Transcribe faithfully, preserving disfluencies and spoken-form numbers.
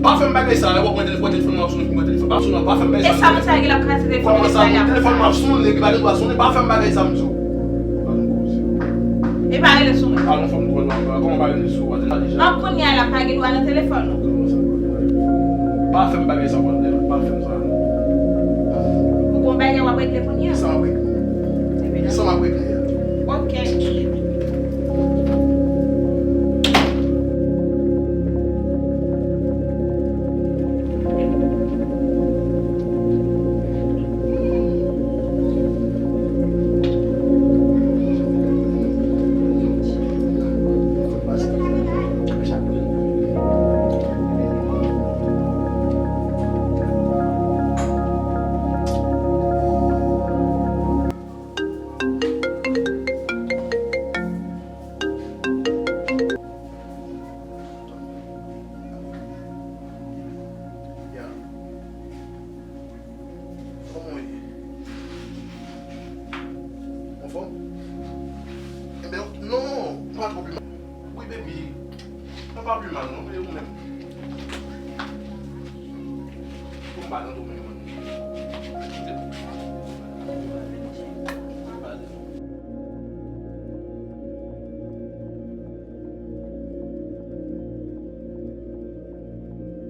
Pa fè m bagay sa, lè w ap pran telefòn, telefòn m ap sonnen, pran telefòn, pa sonnen, pa fè m bagay sa. E sa, moun sa ki l ap kraze telefòn, telefòn m ap sonnen, li pa gen dwa sonnen, pa fè m bagay sa, m di w. E pa rele sou mwen. Alon, fò m twò lwen ankò. Kòman pa rele sou ou a deja? An kounye a la, pa gen dwa nan telefòn ou. Kòman sa? Pa fè m bagay sa, pa fè m sa. Ou gon bagay w ap regle kounye a? Sa m ap regle. Ebyen, sa m ap regle a. Ok. Ya. Kòman w ye? Anfòm? Enben, non, ou pa twò pi mal. Wi, baby. Mwen pa pi mal, non, men ou menm. Pou m pa nan domèn mwen.